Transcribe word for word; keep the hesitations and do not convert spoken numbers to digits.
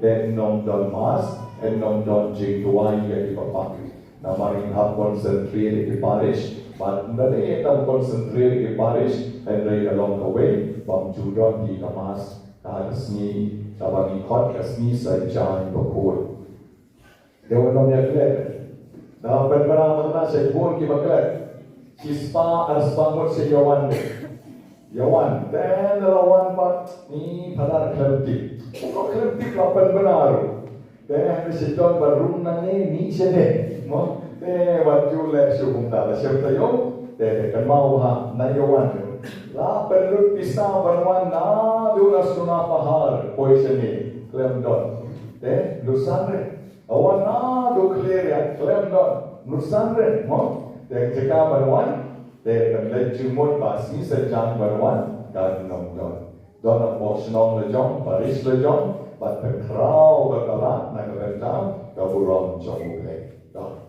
Te ym don mass, ym don jingduwai ïa ki papak. Namar ngin hap concentrate ïa ki parish, bad ym dei tang concentrate ïa ki parish, hynrei ka long kawei, bym ju don hi ka mass, ka sngi, kaba ngi khot ka sngi Saitjaiñ Bakhuid. Te wat nym ïa klet. Da pynbna mynta shibun kiba klet. Shispah arspah ngut sa ïa wan. Ïa wan. Te la wan pat, ni Phadar khlem tip. Ko khlem tip la pynbna ruh. Te ni sha don ba rung nangne ni shane. Mo. Te wat ju leh shuh kumta la shem taïew. Te te kynmaw ha na ïa wan. La pynlut pisa ban wan naduh na Sonapahar poi shane. Khlem don. Te lut san re. Wan naduh Khliehriat khlem don. Lut san re, mo. Te jaka ban wan. Te kan leit jingmut ba sngi Saitjaiñ ban wan. Kan ym don. Don hapoh shnong la jong, parish la jong, bad pynkhraw bad ba lah na ka bynta ka burom jong U Blei. Don.